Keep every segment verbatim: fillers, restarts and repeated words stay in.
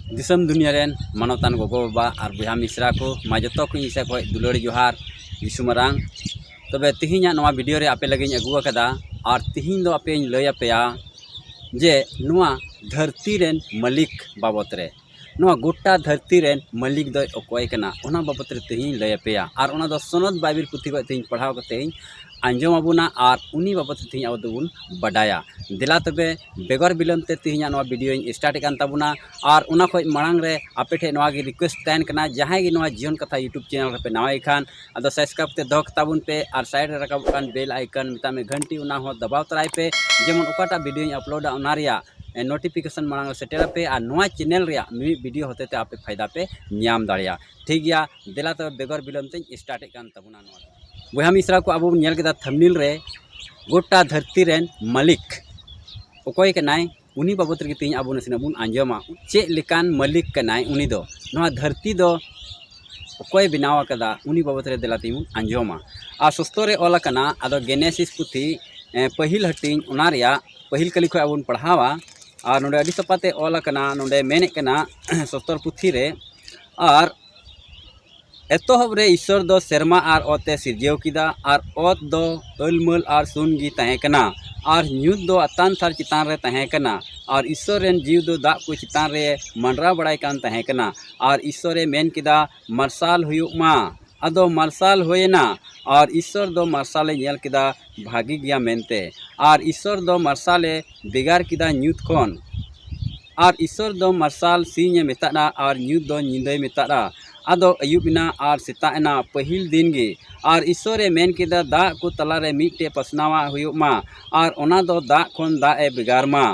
ᱫᱤᱥᱚᱢ ᱫᱩᱱᱤᱭᱟᱹ ᱨᱮᱱ ᱢᱟᱱᱚᱛᱟᱱ ᱜᱚᱜᱚ ᱵᱟᱵᱟ ᱟᱨ ᱵᱚᱭᱦᱟ ᱢᱤᱥᱨᱟ ᱠᱚ, ᱢᱟ ᱡᱚᱛᱚ ᱠᱚ ᱤᱧ ᱥᱮᱫ ᱠᱷᱚᱱ ᱫᱩᱞᱟᱹᱲ ᱡᱚᱦᱟᱨ, ᱡᱤᱥᱩ ᱢᱟᱨᱟᱝ᱾ ᱛᱚᱵᱮ ᱛᱤᱦᱤᱧᱟᱜ ᱱᱚᱣᱟ ᱵᱷᱤᱰᱤᱭᱳ ᱨᱮ ᱟᱯᱮ ᱞᱟᱹᱜᱤᱫ ᱤᱧ ᱟᱹᱜᱩ ᱟᱠᱟᱫᱟ, ᱟᱨ ᱛᱤᱦᱤᱧ ᱫᱚ ᱟᱯᱮᱧ ᱞᱟᱹᱭ ᱟᱯᱮᱭᱟ ᱡᱮ ᱱᱚᱣᱟ ᱫᱷᱟᱹᱨᱛᱤ ᱨᱮᱱ ᱢᱟᱹᱞᱤᱠ ᱵᱟᱵᱚᱛ ᱨᱮ, ᱱᱚᱣᱟ ᱜᱚᱴᱟ ᱫᱷᱟᱹᱨᱛᱤ ᱨᱮᱱ ᱢᱟᱹᱞᱤᱠ ᱫᱚᱭ ᱚᱠᱚᱭ ᱠᱟᱱᱟ, ᱚᱱᱟ ᱵᱟᱵᱚᱛ ᱨᱮ ᱛᱮᱦᱮᱧ ᱞᱟᱹᱭ ᱟᱯᱮᱭᱟ᱾ ᱟᱨ ᱚᱱᱟ ᱫᱚ ᱥᱚᱱᱚᱛ ᱵᱟᱭᱵᱮᱞ ᱯᱩᱛᱷᱤ ᱠᱷᱚᱱ ᱛᱮᱦᱮᱧ ᱯᱟᱲᱦᱟᱣ ᱠᱟᱛᱮ ᱤᱧ ᱟᱸᱡᱚᱢ ᱟᱵᱚᱱᱟ, ᱟᱨ ᱩᱱᱤ ᱵᱟᱵᱚᱛ ᱛᱮ ᱛᱮᱦᱮᱧ ᱟᱵᱚ ᱫᱚᱵᱚᱱ ᱵᱟᱰᱟᱭᱟ᱾ ᱫᱮᱞᱟ ᱛᱚᱵᱮ, ᱵᱮᱜᱚᱨ ᱵᱤᱞᱚᱢ ᱛᱮ ᱛᱮᱦᱮᱧᱟᱜ ᱱᱚᱣᱟ ᱵᱷᱤᱰᱤᱭᱳᱧ ᱥᱴᱟᱨᱴ ᱮᱫ ᱠᱟᱱ ᱛᱟᱵᱚᱱᱟ᱾ ᱟᱨ ᱚᱱᱟ ᱠᱷᱚᱱ ᱢᱟᱲᱟᱝ ᱨᱮ ᱟᱯᱮ ᱴᱷᱮᱱ ᱱᱚᱣᱟ ᱜᱮ ᱨᱤᱠᱩᱭᱮᱥᱴ ᱛᱟᱦᱮᱱ ᱠᱟᱱᱟ, ᱡᱟᱦᱟᱸᱭ ᱜᱮ ᱱᱚᱣᱟ ᱡᱤᱭᱚᱱ ᱠᱟᱛᱷᱟ ᱭᱩᱴᱩᱵᱽ ᱪᱮᱱᱮᱞ ᱨᱮᱯᱮ ᱱᱟᱣᱟᱭ ᱠᱷᱟᱱ, ᱟᱫᱚ ᱥᱟᱵᱥᱠᱨᱟᱭᱤᱵᱽ ᱛᱮ ᱫᱚᱦᱚ ᱠᱟᱛᱟ ᱵᱚᱱ ᱯᱮ, ᱟᱨ ᱥᱟᱭᱤᱰ ᱨᱮ ᱨᱟᱠᱟᱵᱚᱜ ᱠᱟᱱ ᱵᱮᱞ ᱟᱭᱠᱚᱱ ᱢᱮᱛᱟᱜ ᱢᱮ ᱜᱷᱟᱱᱴᱤ, ᱚᱱᱟ ᱦᱚᱸ ᱫᱟᱵᱟᱣ ᱛᱚᱨᱟᱭ ᱯᱮ, ᱡᱮᱢᱚᱱ ᱚᱠᱟᱴᱟᱜ ᱵᱷᱤᱰᱤᱭᱳᱧ ᱟᱯᱞᱳᱰᱟ ᱚᱱᱟ ᱨᱮᱭᱟᱜ ᱱᱳᱴᱤᱯᱷᱤᱠᱮᱥᱚᱱ ᱢᱟᱲᱟᱝ ᱨᱮ ᱥᱮᱴᱮᱨ ᱟᱯᱮ, ᱟᱨ ᱱᱚᱣᱟ ᱪᱮᱱᱮᱞ ᱨᱮᱭᱟᱜ ᱢᱤᱢᱤᱫ ᱵᱷᱤᱰᱤᱭᱳ ᱦᱚᱛᱮ ᱛᱮ ᱟᱯᱮ ᱯᱷᱟᱭᱫᱟ ᱯᱮ ᱧᱟᱢ ᱫᱟᱲᱮᱭᱟᱜᱼᱟ᱾ ᱴᱷᱤᱠ ᱜᱮᱭᱟ, ᱫᱮᱞᱟ ᱛᱚᱵᱮ ᱵᱮᱜᱚᱨ ᱵᱤᱞᱚᱢ ᱛᱮᱧ ᱥᱴᱟᱨᱴ ᱮᱫ ᱠᱟᱱ ᱛᱟᱵᱚᱱᱟ᱾ ᱱᱚᱣᱟ ᱵᱚᱭᱦᱟ ᱢᱤᱥᱨᱟ ᱠᱚ, ᱟᱵᱚ ᱵᱚᱱ ᱧᱮᱞ ᱠᱮᱫᱟ ᱛᱷᱟᱢᱵᱽᱱᱮᱞ ᱨᱮ, ᱜᱚᱴᱟ ᱫᱷᱟᱹᱨᱛᱤ ᱨᱮᱱ ᱢᱟᱹᱞᱤᱠ ᱚᱠᱚᱭ ᱠᱟᱱᱟᱭ, ᱩᱱᱤ ᱵᱟᱵᱚᱛ ᱨᱮᱜᱮ ᱛᱮᱦᱮᱧ ᱟᱵᱚ ᱱᱟᱥᱮᱱᱟᱜ ᱵᱚᱱ ᱟᱸᱡᱚᱢᱟ᱾ ᱪᱮᱫ ᱞᱮᱠᱟᱱ ᱢᱟᱹᱞᱤᱠ ᱠᱟᱱᱟᱭ ᱩᱱᱤ ᱫᱚ, ᱱᱚᱣᱟ ᱫᱷᱟᱹᱨᱛᱤ ᱫᱚ ᱚᱠᱚᱭ ᱵᱮᱱᱟᱣ ᱟᱠᱟᱫᱟ, ᱩᱱᱤ ᱵᱟᱵᱚᱛ ᱨᱮ ᱫᱮᱞᱟ ᱛᱮᱦᱮᱧ ᱵᱚᱱ ᱟᱸᱡᱚᱢᱟ᱾ ᱟᱨ ᱥᱚᱥᱛᱚ ᱨᱮ ᱚᱞ ᱟᱠᱟᱱᱟ, ᱟᱫᱚ ᱜᱮᱱᱮᱥᱤᱥ ᱯᱩᱛᱷᱤ, ᱮ, ᱯᱟᱹᱦᱤᱞ ᱦᱟᱹᱴᱤᱧ, ᱚᱱᱟ ᱨᱮᱭᱟᱜ ᱯᱟᱹᱦᱤᱞ ᱠᱟᱹᱞᱤ ᱠᱷᱚᱱ ᱟᱵᱚ ᱵᱚᱱ ᱯᱟᱲᱦᱟᱣᱟ᱾ ᱟᱨ ᱱᱚᱰᱮ ᱟᱹᱰᱤ ᱥᱟᱯᱷᱟ ᱛᱮ ᱚᱞ ᱟᱠᱟᱱᱟ, ᱱᱚᱰᱮ ᱢᱮᱱᱮᱫ ᱠᱟᱱᱟ ᱥᱚᱥᱛᱚᱨ ᱯᱩᱛᱷᱤ ᱨᱮ, ᱟᱨ ᱮᱛᱚᱦᱚᱵ ᱨᱮ ᱤᱥᱥᱚᱨ ᱫᱚ ᱥᱮᱨᱢᱟ ᱟᱨ ᱚᱛ ᱮ ᱥᱤᱨᱡᱟᱹᱣ ᱠᱮᱫᱟ, ᱟᱨ ᱚᱛ ᱫᱚ ᱟᱹᱞᱢᱟᱹᱞ ᱟᱨ ᱥᱩᱱ ᱜᱮ ᱛᱟᱦᱮᱸ ᱠᱟᱱᱟ, ᱟᱨ ᱧᱩᱛ ᱫᱚ ᱟᱛᱟᱱ ᱛᱷᱟᱨ ᱪᱮᱛᱟᱱ ᱨᱮ ᱛᱟᱦᱮᱸ ᱠᱟᱱᱟ, ᱟᱨ ᱤᱥᱥᱚᱨ ᱨᱮᱱ ᱡᱤᱣᱤ ᱫᱚ ᱫᱟᱜ ᱠᱚ ᱪᱮᱛᱟᱱ ᱨᱮ ᱢᱟᱸᱰᱨᱟᱣ ᱵᱟᱲᱟᱭ ᱠᱟᱱ ᱛᱟᱦᱮᱸ ᱠᱟᱱᱟ᱾ ᱟᱨ ᱤᱥᱥᱚᱨᱮ ᱢᱮᱱ ᱠᱮᱫᱟ, "ᱢᱟᱨᱥᱟᱞ ᱦᱩᱭᱩᱜ ᱢᱟ᱾" ᱟᱫᱚ ᱢᱟᱨᱥᱟᱞ ᱦᱩᱭᱮᱱᱟ, ᱟᱨ ᱤᱥᱥᱚᱨ ᱫᱚ ᱢᱟᱨᱥᱟᱞᱮ ᱧᱮᱞ ᱠᱮᱫᱟ, ᱵᱷᱟᱹᱜᱤ ᱜᱮᱭᱟ ᱢᱮᱱᱛᱮ᱾ ᱟᱨ ᱤᱥᱥᱚᱨ ᱫᱚ ᱢᱟᱨᱥᱟᱞᱮ ᱵᱷᱮᱜᱟᱨ ᱠᱮᱫᱟ ᱧᱩᱛ ᱠᱷᱚᱱ᱾ ᱟᱨ ᱤᱥᱥᱚᱨ ᱫᱚ ᱢᱟᱨᱥᱟᱞ ᱥᱤᱧ ᱮ ᱢᱮᱛᱟᱫᱼᱟ, ᱟᱨ ᱧᱩᱛ ᱫᱚ ᱧᱤᱫᱟᱹᱭ ᱢᱮᱛᱟᱫᱼᱟ᱾ ᱟᱫᱚ ᱟᱹᱭᱩᱵ ᱮᱱᱟ ᱟᱨ ᱥᱮᱛᱟᱜ ᱮᱱᱟ, ᱯᱟᱹᱦᱤᱞ ᱫᱤᱱ ᱜᱮ᱾ ᱟᱨ ᱤᱥᱥᱚᱨ ᱮ ᱢᱮᱱ ᱠᱮᱫᱟ, "ᱫᱟᱜ ᱠᱚ ᱛᱟᱞᱟᱨᱮ ᱢᱤᱫᱴᱮᱡ ᱯᱟᱥᱱᱟᱣᱟᱜ ᱦᱩᱭᱩᱜ ᱢᱟ," ᱟᱨ ᱚᱱᱟ ᱫᱚ ᱫᱟᱜ ᱠᱷᱚᱱ ᱫᱟᱜ ᱮ ᱵᱷᱮᱜᱟᱨ ᱢᱟ᱾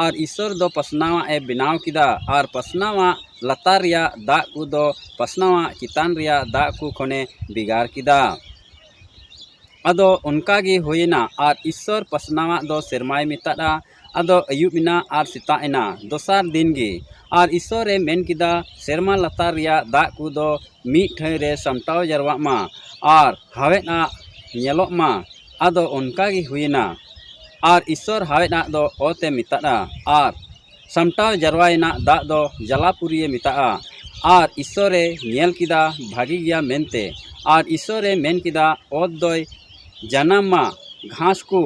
ᱟᱨ ᱤᱥᱥᱚᱨ ᱫᱚ ᱯᱟᱥᱱᱟᱣᱟᱜ ᱮ ᱵᱮᱱᱟᱣ ᱠᱮᱫᱟ, ᱟᱨ ᱯᱟᱥᱱᱟᱣᱟᱜ ᱞᱟᱛᱟᱨ ᱨᱮᱭᱟᱜ ᱫᱟᱜ ᱠᱚᱫᱚ ᱯᱟᱥᱱᱟᱣᱟᱜ ᱪᱮᱛᱟᱱ ᱨᱮᱭᱟᱜ ᱫᱟᱜ ᱠᱚ ᱠᱷᱚᱱᱮ ᱵᱷᱮᱜᱟᱨ ᱠᱮᱫᱟ᱾ ᱟᱫᱚ ᱚᱱᱠᱟ ᱜᱮ ᱦᱩᱭᱮᱱᱟ, ᱟᱨ ᱤᱥᱥᱚᱨ ᱯᱟᱥᱱᱟᱣᱟᱜ ᱫᱚ ᱥᱮᱨᱢᱟᱭ ᱢᱮᱛᱟᱫᱼᱟ᱾ ᱟᱫᱚ ᱟᱹᱭᱩᱵ ᱮᱱᱟ ᱟᱨ ᱥᱮᱛᱟᱜ ᱮᱱᱟ, ᱫᱚᱥᱟᱨ ᱫᱤᱱ ᱜᱮ᱾ ᱟᱨ ᱤᱥᱥᱚᱨ ᱮ ᱢᱮᱱ ᱠᱮᱫᱟ, "ᱥᱮᱨᱢᱟ ᱞᱟᱛᱟᱨ ᱨᱮᱭᱟᱜ ᱫᱟᱜ ᱠᱚᱫᱚ ᱢᱤᱫ ᱴᱷᱟᱹᱭ ᱨᱮ ᱥᱟᱢᱴᱟᱣ ᱡᱟᱨᱣᱟᱜ ᱢᱟ, ᱟᱨ ᱦᱟᱣᱮᱫ ᱟᱜ ᱧᱮᱞᱚᱜ ᱢᱟ᱾" ᱟᱫᱚ ᱚᱱᱠᱟ ᱜᱮ ᱦᱩᱭᱮᱱᱟ᱾ ᱟᱨ ᱤᱥᱥᱚᱨ ᱦᱟᱣᱮᱫ ᱟᱜ ᱫᱚ ᱚᱛ ᱮ ᱢᱮᱛᱟᱫᱼᱟ, ᱟᱨ ᱥᱟᱢᱴᱟᱣ ᱡᱟᱨᱣᱟᱭᱮᱱᱟ ᱫᱟᱜ ᱫᱚ ᱡᱟᱞᱟᱯᱩᱨᱤᱭᱮ ᱢᱮᱛᱟᱜᱼᱟ᱾ ᱟᱨ ᱤᱥᱥᱚᱨᱮ ᱧᱮᱞ ᱠᱮᱫᱟ ᱵᱷᱟᱹᱜᱤ ᱜᱮᱭᱟ ᱢᱮᱱᱛᱮ᱾ ᱟᱨ ᱤᱥᱥᱚᱨᱮ ᱢᱮᱱ ᱠᱮᱫᱟ, ᱚᱛ ᱫᱚᱭ ᱡᱟᱱᱟᱢᱟ, ᱜᱷᱟᱥ ᱠᱚ,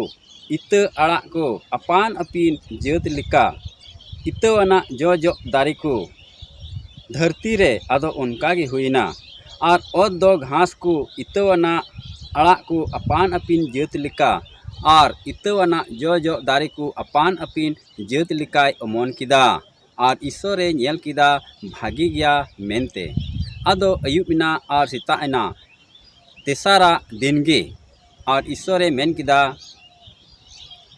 ᱤᱛᱟᱹ ᱟᱲᱟᱜ ᱠᱚ ᱟᱯᱟᱱ ᱟᱹᱯᱤᱱ ᱡᱟᱹᱛ ᱞᱮᱠᱟ, ᱤᱛᱟᱹᱣᱟᱱᱟᱜ ᱡᱚ ᱡᱚᱜ ᱫᱟᱨᱮ ᱠᱚ ᱫᱷᱟᱹᱨᱛᱤ ᱨᱮ᱾ ᱟᱫᱚ ᱚᱱᱠᱟ ᱜᱮ ᱦᱩᱭᱮᱱᱟ᱾ ᱟᱨ ᱚᱛ ᱫᱚ ᱜᱷᱟᱥ ᱠᱚ, ᱤᱛᱟᱹᱣᱟᱱᱟᱜ ᱟᱲᱟᱜ ᱠᱚ ᱟᱯᱟᱱ ᱟᱹᱯᱤᱱ ᱡᱟᱹᱛ ᱞᱮᱠᱟ, ᱟᱨ ᱤᱛᱟᱹᱣᱟᱱᱟᱜ ᱡᱚ ᱡᱚᱜ ᱫᱟᱨᱮ ᱠᱚ ᱟᱯᱟᱱ ᱟᱹᱯᱤᱱ ᱡᱟᱹᱛ ᱞᱮᱠᱟᱭ ᱚᱢᱚᱱ ᱠᱮᱫᱟ᱾ ᱟᱨ ᱤᱥᱥᱚᱨᱮ ᱧᱮᱞ ᱠᱮᱫᱟ ᱵᱷᱟᱹᱜᱤ ᱜᱮᱭᱟ ᱢᱮᱱᱛᱮ᱾ ᱟᱫᱚ ᱟᱹᱭᱩᱵ ᱮᱱᱟ ᱟᱨ ᱥᱮᱛᱟᱜ ᱮᱱᱟ ᱛᱮᱥᱟᱨᱟᱜ ᱫᱤᱱ ᱜᱮ᱾ ᱟᱨ ᱤᱥᱥᱚᱨᱮ ᱢᱮᱱ ᱠᱮᱫᱟ,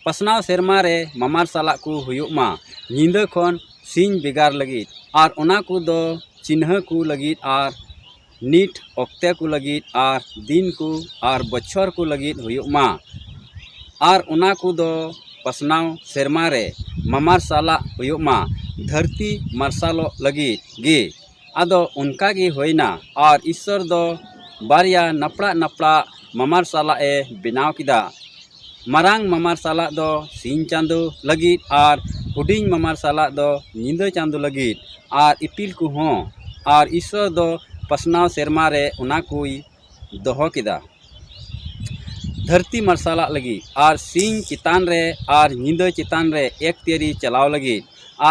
ᱯᱟᱥᱱᱟᱣ ᱥᱮᱨᱢᱟ ᱨᱮ ᱢᱟᱢᱟᱨ ᱥᱟᱞᱟᱜ ᱠᱚ ᱦᱩᱭᱩᱜ ᱢᱟ, ᱧᱤᱫᱟᱹ ᱠᱷᱚᱱ ᱥᱤᱧ ᱵᱷᱮᱜᱟᱨ ᱞᱟᱹᱜᱤᱫ, ᱟᱨ ᱚᱱᱟ ᱠᱚᱫᱚ ᱪᱤᱱᱦᱟᱹ ᱠᱚ ᱞᱟᱹᱜᱤᱫ, ᱟᱨ ᱱᱤᱴ ᱚᱠᱛᱮ ᱠᱚ ᱞᱟᱹᱜᱤᱫ, ᱟᱨ ᱫᱤᱱ ᱠᱚ ᱟᱨ ᱵᱚᱪᱷᱚᱨ ᱠᱚ ᱞᱟᱹᱜᱤᱫ ᱦᱩᱭᱩᱜ ᱢᱟ᱾ ᱟᱨ ᱚᱱᱟ ᱠᱚᱫᱚ ᱯᱟᱥᱱᱟᱣ ᱥᱮᱨᱢᱟ ᱨᱮ ᱢᱟᱢᱟᱨ ᱥᱟᱞᱟᱜ ᱦᱩᱭᱩᱜ ᱢᱟ, ᱫᱷᱟᱹᱨᱛᱤ ᱢᱟᱨᱥᱟᱞᱚᱜ ᱞᱟᱹᱜᱤᱫ ᱜᱮ᱾ ᱟᱫᱚ ᱚᱱᱠᱟ ᱜᱮ ᱦᱩᱭᱱᱟ᱾ ᱟᱨ ᱤᱥᱥᱚᱨ ᱫᱚ ᱵᱟᱨᱭᱟ ᱱᱟᱯᱲᱟᱜ ᱱᱟᱯᱲᱟᱜ ᱢᱟᱢᱟᱨ ᱥᱟᱞᱟᱜ ᱮ ᱵᱮᱱᱟᱣ ᱠᱮᱫᱟ᱾ ᱢᱟᱨᱟᱝ ᱢᱟᱢᱟᱨ ᱥᱟᱞᱟᱜ ᱫᱚ ᱥᱤᱧ ᱪᱟᱸᱫᱚ ᱞᱟᱹᱜᱤᱫ, ᱟᱨ ᱦᱩᱰᱤᱧ ᱢᱟᱢᱟᱨ ᱥᱟᱞᱟᱜ ᱫᱚ ᱧᱤᱫᱟᱹ ᱪᱟᱸᱫᱚ ᱞᱟᱹᱜᱤᱫ, ᱟᱨ ᱤᱯᱤᱞ ᱠᱚᱦᱚᱸ᱾ ᱟᱨ ᱤᱥᱥᱚᱨ ᱫᱚ ᱯᱟᱥᱱᱟᱣ ᱥᱮᱨᱢᱟ ᱨᱮ ᱚᱱᱟ ᱠᱚᱭ ᱫᱚᱦᱚ ᱠᱮᱫᱟ᱾ ᱫᱷᱟᱹᱨᱛᱤ ᱢᱟᱨᱥᱟᱞᱟᱜ ᱞᱟᱹᱜᱤᱫ, ᱟᱨ ᱥᱤᱧ ᱪᱮᱛᱟᱱ ᱨᱮ ᱟᱨ ᱧᱤᱫᱟᱹ ᱪᱮᱛᱟᱱ ᱨᱮ ᱮᱠᱛᱮᱨᱤ ᱪᱟᱞᱟᱣ ᱞᱟᱹᱜᱤᱫ,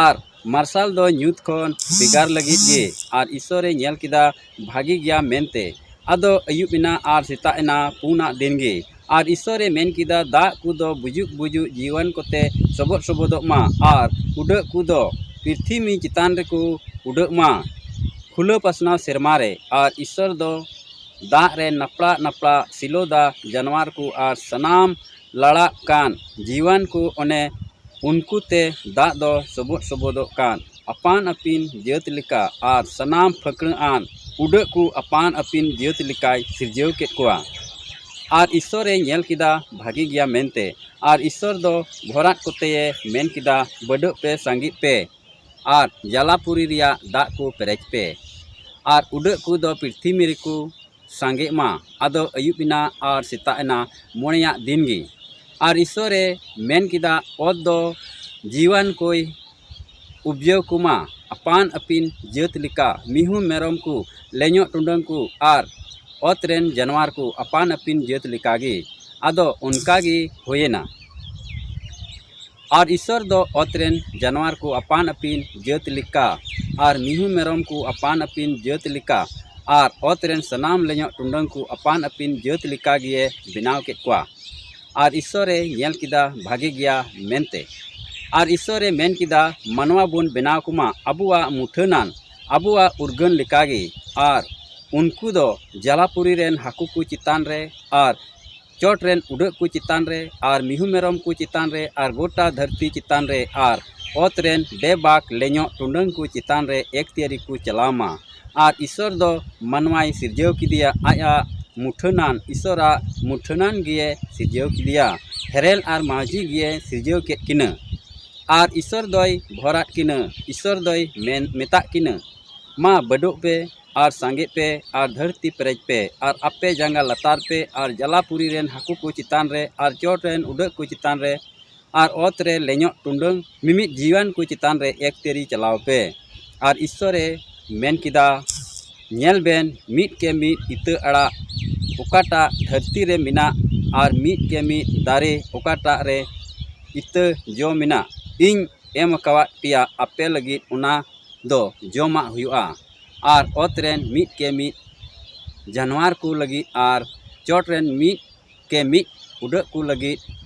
ᱟᱨ ᱢᱟᱨᱥᱟᱞ ᱫᱚ ᱧᱩᱛ ᱠᱷᱚᱱ ᱵᱷᱮᱜᱟᱨ ᱞᱟᱹᱜᱤᱫ ᱜᱮ᱾ ᱟᱨ ᱤᱥᱥᱚᱨᱮ ᱧᱮᱞ ᱠᱮᱫᱟ ᱵᱷᱟᱹᱜᱤ ᱜᱮᱭᱟ ᱢᱮᱱᱛᱮ᱾ ᱟᱫᱚ ᱟᱹᱭᱩᱵ ᱮᱱᱟ ᱟᱨ ᱥᱮᱛᱟᱜ ᱮᱱᱟ, ᱯᱩᱱᱟᱜ ᱫᱤᱱ ᱜᱮ᱾ ᱟᱨ ᱤᱥᱥᱚᱨᱮ ᱢᱮᱱ ᱠᱮᱫᱟ, ᱫᱟᱜ ᱠᱚᱫᱚ ᱵᱩᱡᱩᱜ ᱵᱩᱡᱩᱜ ᱡᱤᱣᱟᱱ ᱠᱚᱛᱮ ᱥᱚᱵᱚᱫ ᱥᱚᱵᱚᱫᱚᱜ ᱢᱟ, ᱟᱨ ᱩᱰᱟᱹᱜ ᱠᱚᱫᱚ ᱯᱨᱤᱛᱷᱤᱢᱤ ᱪᱮᱛᱟᱱ ᱨᱮᱠᱚ ᱩᱰᱟᱹᱜ ᱢᱟ, ᱠᱷᱩᱞᱟᱹ ᱯᱟᱥᱱᱟᱣ ᱥᱮᱨᱢᱟ ᱨᱮ᱾ ᱟᱨ ᱤᱥᱥᱚᱨ ᱫᱚ ᱫᱟᱜ ᱨᱮ ᱱᱟᱯᱲᱟ ᱱᱟᱯᱲᱟ ᱥᱤᱞᱳᱫᱟ ᱡᱟᱱᱣᱟᱨ ᱠᱚ ᱟᱨ ᱥᱟᱱᱟᱢ ᱞᱟᱲᱟᱜ ᱠᱟᱱ ᱡᱤᱣᱟᱱ ᱠᱚ, ᱚᱱᱮ ᱩᱱᱠᱩ ᱛᱮ ᱫᱟᱜ ᱫᱚ ᱥᱚᱵᱚᱫ ᱥᱚᱵᱚᱫᱚᱜ ᱠᱟᱱ ᱟᱯᱟᱱ ᱟᱹᱯᱤᱱ ᱡᱟᱹᱛ ᱞᱮᱠᱟ, ᱟᱨ ᱥᱟᱱᱟᱢ ᱯᱷᱟᱹᱠᱲᱟᱹ ᱟᱱ ᱩᱰᱟᱹᱜ ᱠᱚ ᱟᱯᱟᱱ ᱟᱹᱯᱤᱱ ᱡᱟᱹᱛ ᱞᱮᱠᱟᱭ ᱥᱤᱨᱡᱟᱹᱣ ᱠᱮᱫ ᱠᱚᱣᱟ᱾ ᱟᱨ ᱤᱥᱥᱚᱨᱮ ᱧᱮᱞ ᱠᱮᱫᱟ ᱵᱷᱟᱹᱜᱤ ᱜᱮᱭᱟ ᱢᱮᱱᱛᱮ᱾ ᱟᱨ ᱤᱥᱥᱚᱨ ᱫᱚ ᱵᱷᱚᱨᱟᱴ ᱠᱚᱛᱮᱭᱮ ᱢᱮᱱ ᱠᱮᱫᱟ, ᱵᱟᱹᱰᱟᱹᱜ ᱯᱮ, ᱥᱟᱸᱜᱮᱜ ᱯᱮ, ᱟᱨ ᱡᱟᱞᱟᱯᱩᱨᱤ ᱨᱮᱭᱟᱜ ᱫᱟᱜ ᱠᱚ ᱯᱮᱨᱮᱡ ᱯᱮ᱾ ᱟᱨ ᱩᱰᱟᱹᱜ ᱠᱚᱫᱚ ᱯᱨᱤᱛᱷᱤᱢᱤ ᱨᱮᱠᱚ ᱥᱟᱸᱜᱮᱜ ᱢᱟ᱾ ᱟᱫᱚ ᱟᱹᱭᱩᱵ ᱮᱱᱟ ᱟᱨ ᱥᱮᱛᱟᱜ ᱮᱱᱟ, ᱢᱚᱬᱮᱭᱟᱜ ᱫᱤᱱ ᱜᱮ᱾ ᱟᱨ ᱤᱥᱥᱚᱨᱮ ᱢᱮᱱ ᱠᱮᱫᱟ, ᱚᱛ ᱫᱚ ᱡᱤᱣᱟᱱ ᱠᱚᱭ ᱩᱵᱽᱡᱟᱹᱣ ᱠᱚᱢᱟ ᱟᱯᱟᱱ ᱟᱹᱯᱤᱱ ᱡᱟᱹᱛ ᱞᱮᱠᱟ, ᱢᱤᱦᱩ ᱢᱮᱨᱚᱢ ᱠᱚ, ᱞᱮᱧᱚᱜ ᱴᱩᱰᱟᱹᱝ ᱠᱚ ᱟᱨ ᱚᱛ ᱨᱮᱱ ᱡᱟᱱᱣᱟᱨ ᱠᱚ ᱟᱯᱟᱱ ᱟᱹᱯᱤᱱ ᱡᱟᱹᱛ ᱞᱮᱠᱟᱜᱮ᱾ ᱟᱫᱚ ᱚᱱᱠᱟ ᱜᱮ ᱦᱩᱭᱮᱱᱟ᱾ ᱟᱨ ᱤᱥᱥᱚᱨ ᱫᱚ ᱚᱛ ᱨᱮᱱ ᱡᱟᱱᱣᱟᱨ ᱠᱚ ᱟᱯᱟᱱ ᱟᱹᱯᱤᱱ ᱡᱟᱹᱛ ᱞᱮᱠᱟ ᱟᱨ ᱢᱤᱦᱩ ᱢᱮᱨᱚᱢ ᱠᱚ ᱟᱯᱟᱱ ᱟᱹᱯᱤᱱ ᱡᱟᱹᱛ ᱞᱮᱠᱟ ᱟᱨ ᱚᱛ ᱨᱮᱱ ᱥᱟᱱᱟᱢ ᱞᱮᱧᱚᱜ ᱴᱩᱰᱟᱹᱝ ᱠᱚ ᱟᱯᱟᱱ ᱟᱹᱯᱤᱱ ᱡᱟᱹᱛ ᱞᱮᱠᱟ ᱜᱮᱭᱮ ᱵᱮᱱᱟᱣ ᱠᱮᱫ ᱠᱚᱣᱟ᱾ ᱟᱨ ᱤᱥᱥᱚᱨᱮ ᱧᱮᱞ ᱠᱮᱫᱟ ᱵᱷᱟᱜᱮ ᱜᱮᱭᱟ ᱢᱮᱱᱛᱮ᱾ ᱟᱨ ᱤᱥᱥᱚᱨᱮ ᱢᱮᱱ ᱠᱮᱫᱟ, ᱢᱟᱱᱣᱟ ᱵᱚᱱ ᱵᱮᱱᱟᱣ ᱠᱚᱢᱟ ᱟᱵᱚᱣᱟᱜ ᱢᱩᱴᱷᱟᱹᱱᱟᱱ, ᱟᱵᱚᱣᱟᱜ ᱩᱨᱜᱟᱹᱱ ᱞᱮᱠᱟᱜᱮ᱾ ᱟᱨ ᱩᱱᱠᱩ ᱫᱚ ᱡᱟᱞᱟᱯᱩᱨᱤ ᱨᱮᱱ ᱦᱟᱹᱠᱩ ᱠᱚ ᱪᱮᱛᱟᱱ ᱨᱮ ᱟᱨ ᱪᱚᱴ ᱨᱮᱱ ᱩᱰᱟᱹᱜ ᱠᱚ ᱪᱮᱛᱟᱱ ᱨᱮ ᱟᱨ ᱢᱤᱦᱩ ᱢᱮᱨᱚᱢ ᱠᱚ ᱪᱮᱛᱟᱱ ᱨᱮ ᱟᱨ ᱜᱚᱴᱟ ᱫᱷᱟᱹᱨᱛᱤ ᱪᱮᱛᱟᱱ ᱨᱮ ᱟᱨ ᱚᱛ ᱨᱮᱱ ᱵᱮᱵᱟᱠ ᱞᱮᱧᱚᱜ ᱴᱩᱰᱟᱹᱝ ᱠᱚ ᱪᱮᱛᱟᱱ ᱨᱮ ᱮᱠᱛᱤᱭᱟᱨᱤ ᱠᱚ ᱪᱟᱞᱟᱣ ᱢᱟ᱾ ᱟᱨ ᱤᱥᱥᱚᱨ ᱫᱚ ᱢᱟᱱᱣᱟᱭ ᱥᱤᱨᱡᱟᱹᱣ ᱠᱮᱫᱮᱭᱟ, ᱟᱡᱟᱜ ᱢᱩᱴᱷᱟᱹᱱᱟᱱ, ᱤᱥᱥᱚᱨᱟᱜ ᱢᱩᱴᱷᱟᱹᱱᱟᱱ ᱜᱮᱭᱮ ᱥᱤᱨᱡᱟᱹᱣ ᱠᱮᱫᱮᱭᱟ᱾ ᱦᱮᱨᱮᱞ ᱟᱨ ᱢᱟᱹᱡᱷᱤ ᱜᱮᱭᱮ ᱥᱤᱨᱡᱟᱹᱣ ᱠᱮᱫ ᱠᱤᱱᱟᱹ᱾ ᱟᱨ ᱤᱥᱥᱚᱨ ᱫᱚᱭ ᱵᱷᱚᱨᱟᱫ ᱠᱤᱱᱟᱹ, ᱤᱥᱥᱚᱨ ᱫᱚᱭ ᱢᱮᱱ ᱢᱮᱛᱟᱜ ᱠᱤᱱᱟᱹ, ᱢᱟ ᱵᱟᱹᱰᱚᱜ ᱯᱮ ᱟᱨ ᱥᱟᱸᱜᱮᱜ ᱯᱮ ᱟᱨ ᱫᱷᱟᱹᱨᱛᱤ ᱯᱮᱨᱮᱡ ᱯᱮ ᱟᱨ ᱟᱯᱮ ᱡᱟᱸᱜᱟ ᱞᱟᱛᱟᱨ ᱯᱮ ᱟᱨ ᱡᱟᱞᱟᱯᱩᱨᱤ ᱨᱮᱱ ᱦᱟᱹᱠᱩ ᱠᱚ ᱪᱮᱛᱟᱱ ᱨᱮ ᱟᱨ ᱪᱚᱴ ᱨᱮᱱ ᱩᱰᱟᱹᱜ ᱠᱚ ᱪᱮᱛᱟᱱ ᱨᱮ ᱟᱨ ᱚᱛ ᱨᱮ ᱞᱮᱧᱚᱜ ᱴᱩᱰᱟᱹᱝ ᱢᱤᱢᱤᱫ ᱡᱤᱣᱟᱱ ᱠᱚ ᱪᱮᱛᱟᱱ ᱨᱮ ᱮᱠᱛᱮᱨᱤ ᱪᱟᱞᱟᱣ ᱯᱮ᱾ ᱟᱨ ᱤᱥᱥᱚᱨᱮ ᱢᱮᱱ ᱠᱮᱫᱟ, ᱧᱮᱞ ᱵᱮᱱ, ᱢᱤᱫ ᱠᱮ ᱢᱤᱫ ᱤᱛᱟᱹ ᱟᱲᱟᱜ ᱚᱠᱟᱴᱟᱜ ᱫᱷᱟᱹᱨᱛᱤ ᱨᱮ ᱢᱮᱱᱟᱜ ᱟᱨ ᱢᱤᱫ ᱠᱮ ᱢᱤᱫ ᱫᱟᱨᱮ ᱚᱠᱟᱴᱟᱜ ᱨᱮ ᱤᱛᱟᱹ ᱡᱚ ᱢᱮᱱᱟᱜ, ᱤᱧ ᱮᱢ ᱟᱠᱟᱣᱟᱫ ᱯᱮᱭᱟ ᱟᱯᱮ ᱞᱟᱹᱜᱤᱫ, ᱚᱱᱟ ᱫᱚ ᱡᱚᱢᱟᱜ ᱦᱩᱭᱩᱜᱼᱟ᱾ ᱟᱨ ᱚᱛ ᱨᱮᱱ ᱢᱤᱫ ᱠᱮ ᱢᱤᱫ ᱡᱟᱱᱣᱟᱨ ᱠᱚ ᱞᱟᱹᱜᱤᱫ ᱟᱨ ᱪᱚᱴ ᱨᱮᱱ ᱢᱤᱫ ᱠᱮ ᱢᱤᱫ ᱩᱰᱟᱹᱜ ᱠᱚ ᱞᱟᱹᱜᱤᱫ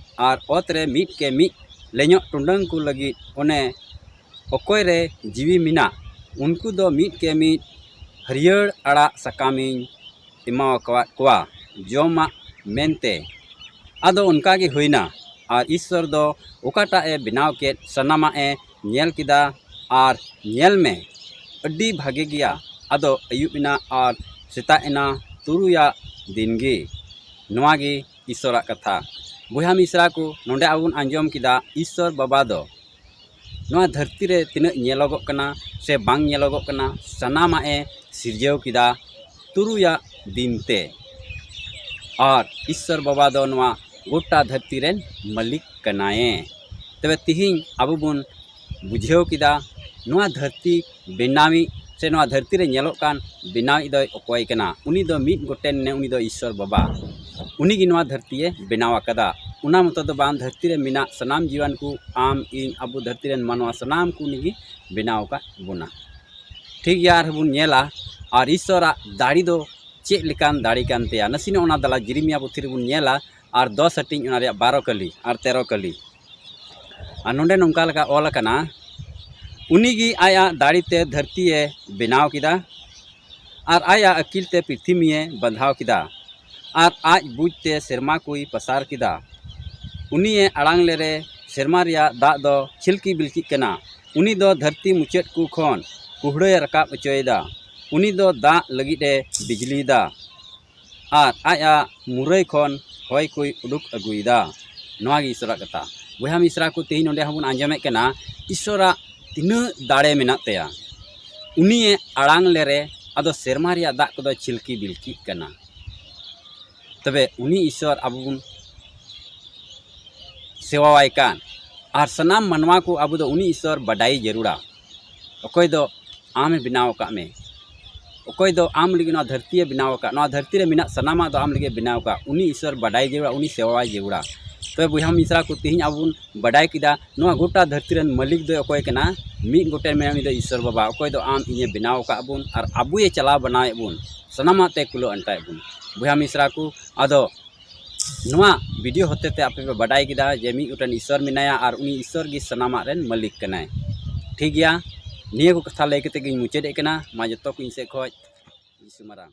ᱟᱨ ᱚᱛ ᱨᱮ ᱢᱤᱫ ᱠᱮ ᱢᱤᱫ ᱞᱮᱧᱚᱜ ᱴᱩᱰᱟᱹᱝ ᱠᱚ ᱞᱟᱹᱜᱤᱫ, ᱚᱱᱮ ᱚᱠᱚᱭ ᱨᱮ ᱡᱤᱣᱤ ᱢᱮᱱᱟᱜ, ᱩᱱᱠᱩ ᱫᱚ ᱢᱤᱫ ᱠᱮ ᱢᱤᱫ ᱦᱟᱹᱨᱭᱟᱹᱲ ᱟᱲᱟᱜ ᱥᱟᱠᱟᱢᱤᱧ ᱮᱢᱟᱣᱟᱠᱟᱫ ᱠᱚᱣᱟ ᱡᱚᱢᱟᱜ ᱢᱮᱱᱛᱮ᱾ ᱟᱫᱚ ᱚᱱᱠᱟ ᱜᱮ ᱦᱩᱭᱱᱟ᱾ ᱟᱨ ᱤᱥᱥᱚᱨ ᱫᱚ ᱚᱠᱟᱴᱟᱜ ᱮ ᱵᱮᱱᱟᱣ ᱠᱮᱫ, ᱥᱟᱱᱟᱢᱟᱜ ᱮ ᱧᱮᱞ ᱠᱮᱫᱟ᱾ ᱟᱨ ᱧᱮᱞ ᱢᱮ, ᱟᱹᱰᱤ ᱵᱷᱟᱜᱮ ᱜᱮᱭᱟ᱾ ᱟᱫᱚ ᱟᱹᱭᱩᱵ ᱮᱱᱟ ᱟᱨ ᱥᱮᱛᱟᱜ ᱮᱱᱟ, ᱛᱩᱨᱩᱭᱟᱜ ᱫᱤᱱ ᱜᱮ᱾ ᱱᱚᱣᱟ ᱜᱮ ᱤᱥᱥᱚᱨᱟᱜ ᱠᱟᱛᱷᱟ᱾ ᱵᱚᱭᱦᱟ ᱢᱤᱥᱨᱟ ᱠᱚ, ᱱᱚᱰᱮ ᱟᱵᱚ ᱵᱚᱱ ᱟᱸᱡᱚᱢ ᱠᱮᱫᱟ, ᱤᱥᱥᱚᱨ ᱵᱟᱵᱟ ᱫᱚ ᱱᱚᱣᱟ ᱫᱷᱟᱹᱨᱛᱤ ᱨᱮ ᱛᱤᱱᱟᱹᱜ ᱧᱮᱞᱚᱜᱚᱜ ᱠᱟᱱᱟ ᱥᱮ ᱵᱟᱝ ᱧᱮᱞᱚᱜᱚᱜ ᱠᱟᱱᱟ, ᱥᱟᱱᱟᱢᱟᱜ ᱮ ᱥᱤᱨᱡᱟᱹᱣ ᱠᱮᱫᱟ ᱛᱩᱨᱩᱭᱟᱜ ᱫᱤᱱ ᱛᱮ᱾ ᱟᱨ ᱤᱥᱥᱚᱨ ᱵᱟᱵᱟ ᱫᱚ ᱱᱚᱣᱟ ᱜᱚᱴᱟ ᱫᱷᱟᱹᱨᱛᱤ ᱨᱮᱱ ᱢᱟᱹᱞᱤᱠ ᱠᱟᱱᱟᱭᱮ᱾ ᱛᱚᱵᱮ ᱛᱤᱦᱤᱧ ᱟᱵᱚ ᱵᱚᱱ ᱵᱩᱡᱷᱟᱹᱣ ᱠᱮᱫᱟ, ᱱᱚᱣᱟ ᱫᱷᱟᱹᱨᱛᱤ ᱵᱮᱱᱟᱣᱤᱡ ᱥᱮ ᱱᱚᱣᱟ ᱫᱷᱟᱹᱨᱛᱤ ᱨᱮ ᱧᱮᱞᱚᱜ ᱠᱟᱱ ᱵᱮᱱᱟᱣᱤᱡ ᱫᱚᱭ ᱚᱠᱚᱭ ᱠᱟᱱᱟ? ᱩᱱᱤ ᱫᱚ ᱢᱤᱫ ᱜᱚᱴᱮᱱ ᱢᱮᱱᱟᱭᱟ, ᱩᱱᱤ ᱫᱚ ᱤᱥᱥᱚᱨ ᱵᱟᱵᱟ᱾ ᱩᱱᱤ ᱜᱮ ᱱᱚᱣᱟ ᱫᱷᱟᱹᱨᱛᱤᱭᱮ ᱵᱮᱱᱟᱣ ᱟᱠᱟᱫᱟ᱾ ᱚᱱᱟ ᱢᱚᱛᱚ ᱫᱚ ᱵᱟᱝ, ᱫᱷᱟᱹᱨᱛᱤ ᱨᱮ ᱢᱮᱱᱟᱜ ᱥᱟᱱᱟᱢ ᱡᱤᱣᱟᱱ ᱠᱚ, ᱟᱢ, ᱤᱧ, ᱟᱵᱚ ᱫᱷᱟᱹᱨᱛᱤ ᱨᱮᱱ ᱢᱟᱱᱣᱟ, ᱥᱟᱱᱟᱢ ᱠᱚ ᱩᱱᱤ ᱜᱮ ᱵᱮᱱᱟᱣ ᱟᱠᱟᱫ ᱵᱚᱱᱟ᱾ ᱴᱷᱤᱠ ᱜᱮᱭᱟ, ᱟᱨᱦᱚᱸ ᱵᱚᱱ ᱧᱮᱞᱟ, ᱟᱨ ᱤᱥᱥᱚᱨᱟᱜ ᱫᱟᱲᱮ ᱫᱚ ᱪᱮᱫ ᱞᱮᱠᱟᱱ ᱫᱟᱲᱮ ᱠᱟᱱ ᱛᱟᱭᱟ? ᱱᱟᱥᱮᱱᱟᱜ ᱚᱱᱟ ᱫᱟᱞᱟ ᱡᱤᱨᱤᱢᱤᱭᱟ ᱯᱩᱛᱷᱤ ᱨᱮᱵᱚᱱ ᱧᱮᱞᱟ, ᱟᱨ ᱫᱚᱥ ᱦᱟᱹᱴᱤᱧ, ᱚᱱᱟ ᱨᱮᱭᱟᱜ ᱵᱟᱨᱚ ᱠᱟᱹᱞᱤ ᱟᱨ ᱛᱮᱨᱚ ᱠᱟᱹᱞᱤ᱾ ᱟᱨ ᱱᱚᱰᱮ ᱱᱚᱝᱠᱟ ᱞᱮᱠᱟ ᱚᱞ ᱟᱠᱟᱱᱟ, ᱩᱱᱤ ᱜᱮ ᱟᱭᱟᱜ ᱫᱟᱲᱮ ᱛᱮ ᱫᱷᱟᱹᱨᱛᱤᱭᱮ ᱵᱮᱱᱟᱣ ᱠᱮᱫᱟ, ᱟᱨ ᱟᱭᱟᱜ ᱟᱹᱠᱤᱞ ᱛᱮ ᱯᱨᱤᱛᱷᱤᱢᱤᱭᱮ ᱵᱟᱸᱫᱷᱟᱣ ᱠᱮᱫᱟ, ᱟᱨ ᱟᱡ ᱵᱩᱡᱽ ᱛᱮ ᱥᱮᱨᱢᱟ ᱠᱚᱭ ᱯᱟᱥᱟᱨ ᱠᱮᱫᱟ᱾ ᱩᱱᱤᱭᱮ ᱟᱲᱟᱝ ᱞᱮᱨᱮ ᱥᱮᱨᱢᱟ ᱨᱮᱭᱟᱜ ᱫᱟᱜ ᱫᱚ ᱪᱷᱤᱞᱠᱤ ᱵᱤᱞᱠᱤᱜ ᱠᱟᱱᱟ᱾ ᱩᱱᱤ ᱫᱚ ᱫᱷᱟᱹᱨᱛᱤ ᱢᱩᱪᱟᱹᱫ ᱠᱚ ᱠᱷᱚᱱ ᱠᱩᱦᱲᱟᱹᱭ ᱨᱟᱠᱟᱵ ᱚᱪᱚᱭᱮᱫᱟ᱾ ᱩᱱᱤ ᱫᱚ ᱫᱟᱜ ᱞᱟᱹᱜᱤᱫ ᱮ ᱵᱤᱡᱽᱞᱤᱭᱮᱫᱟ, ᱟᱨ ᱟᱡᱟᱜ ᱢᱩᱨᱟᱹᱭ ᱠᱷᱚᱱ ᱦᱚᱭ ᱠᱚᱭ ᱩᱰᱩᱠ ᱟᱹᱜᱩᱭᱮᱫᱟ᱾ ᱱᱚᱣᱟ ᱜᱮ ᱤᱥᱚᱨᱟᱜ ᱠᱟᱛᱷᱟ᱾ ᱵᱚᱭᱦᱟ ᱢᱤᱥᱨᱟ ᱠᱚ, ᱛᱮᱦᱮᱧ ᱱᱚᱰᱮ ᱦᱚᱸᱵᱚᱱ ᱟᱸᱡᱚᱢᱮᱫ ᱠᱟᱱᱟ, ᱤᱥᱚᱨᱟᱜ ᱛᱤᱱᱟᱹᱜ ᱫᱟᱲᱮ ᱢᱮᱱᱟᱜ ᱛᱟᱭᱟ᱾ ᱩᱱᱤᱭᱮ ᱟᱲᱟᱝ ᱞᱮᱨᱮ, ᱟᱫᱚ ᱥᱮᱨᱢᱟ ᱨᱮᱭᱟᱜ ᱫᱟᱜ ᱠᱚᱫᱚ ᱪᱷᱤᱞᱠᱤ ᱵᱤᱞᱠᱤᱜ ᱠᱟᱱᱟ᱾ ᱛᱚᱵᱮ ᱩᱱᱤ ᱤᱥᱚᱨ ᱟᱵᱚ ᱵᱚᱱ ᱥᱮᱵᱟᱣᱟᱭ ᱠᱟᱱ, ᱟᱨ ᱥᱟᱱᱟᱢ ᱢᱟᱱᱣᱟ ᱠᱚ ᱟᱵᱚ ᱫᱚ ᱩᱱᱤ ᱤᱥᱚᱨ ᱵᱟᱰᱟᱭ ᱡᱟᱹᱨᱩᱲᱟ᱾ ᱚᱠᱚᱭ ᱫᱚ ᱟᱢᱮ ᱵᱮᱱᱟᱣ ᱟᱠᱟᱫ ᱢᱮ, ᱚᱠᱚᱭ ᱫᱚ ᱟᱢ ᱞᱟᱹᱜᱤᱫ ᱱᱚᱣᱟ ᱫᱷᱟᱹᱨᱛᱤᱭᱮ ᱵᱮᱱᱟᱣ ᱟᱠᱟᱫ, ᱱᱚᱣᱟ ᱫᱷᱟᱹᱨᱛᱤ ᱨᱮ ᱢᱮᱱᱟᱜ ᱥᱟᱱᱟᱢᱟᱜ ᱫᱚ ᱟᱢ ᱞᱟᱹᱜᱤᱫ ᱮ ᱵᱮᱱᱟᱣ ᱟᱠᱟᱫ, ᱩᱱᱤ ᱤᱥᱚᱨ ᱵᱟᱰᱟᱭ ᱡᱟᱹᱨᱩᱲᱟ, ᱩᱱᱤ ᱥᱮᱵᱟᱣᱟᱭ ᱡᱟᱹᱨᱩᱲᱟ᱾ ᱛᱚᱵᱮ ᱵᱚᱭᱦᱟ ᱢᱤᱥᱨᱟ ᱠᱚ, ᱛᱮᱦᱮᱧ ᱟᱵᱚ ᱵᱚᱱ ᱵᱟᱰᱟᱭ ᱠᱮᱫᱟ ᱱᱚᱣᱟ ᱜᱚᱴᱟ ᱫᱷᱟᱹᱨᱛᱤ ᱨᱮᱱ ᱢᱟᱹᱞᱤᱠ ᱫᱚᱭ ᱚᱠᱚᱭ ᱠᱟᱱᱟ? ᱢᱤᱫ ᱜᱚᱴᱮᱱ ᱢᱮᱱᱟᱭᱟ, ᱩᱱᱤ ᱫᱚ ᱤᱥᱚᱨ ᱵᱟᱵᱟ᱾ ᱚᱠᱚᱭ ᱫᱚ ᱟᱢ ᱤᱧᱮ ᱵᱮᱱᱟᱣ ᱟᱠᱟᱫ ᱵᱚᱱ ᱟᱨ ᱟᱵᱚᱭᱮ ᱪᱟᱞᱟᱣ ᱵᱟᱱᱟᱣᱮᱫ ᱵᱚᱱ, ᱥᱟᱱᱟᱢᱟᱜ ᱛᱮ ᱠᱩᱞᱟᱹᱣ ᱟᱱᱴᱟᱭᱮᱫ ᱵᱚᱱ᱾ ᱵᱚᱭᱦᱟ ᱢᱤᱥᱨᱟ ᱠᱚ, ᱟᱫᱚ ᱱᱚᱣᱟ ᱵᱷᱤᱰᱤᱭᱳ ᱦᱚᱛᱮ ᱛᱮ ᱟᱯᱮ ᱯᱮ ᱵᱟᱰᱟᱭ ᱠᱮᱫᱟ ᱡᱮ ᱢᱤᱫ ᱜᱚᱴᱮᱱ ᱤᱥᱚᱨ ᱢᱮᱱᱟᱭᱟ ᱟᱨ ᱩᱱᱤ ᱤᱥᱚᱨ ᱜᱮ ᱥᱟᱱᱟᱢᱟᱜ ᱨᱮᱱ ᱢᱟᱹᱞᱤᱠ ᱠᱟᱱᱟᱭ᱾ ᱴᱷᱤᱠ ᱜᱮᱭᱟ, ᱱᱤᱭᱟᱹ ᱠᱚ ᱠᱟᱛᱷᱟ ᱞᱟᱹᱭ ᱠᱟᱛᱮ ᱜᱤᱧ ᱢᱩᱪᱟᱹᱫᱮᱫ ᱠᱟᱱᱟ᱾ ᱢᱟ ᱡᱚᱛᱚ ᱠᱚ ᱤᱧ ᱥᱮᱫ ᱠᱷᱚᱱ ᱡᱤᱥᱩ ᱢᱟᱨᱟᱝ᱾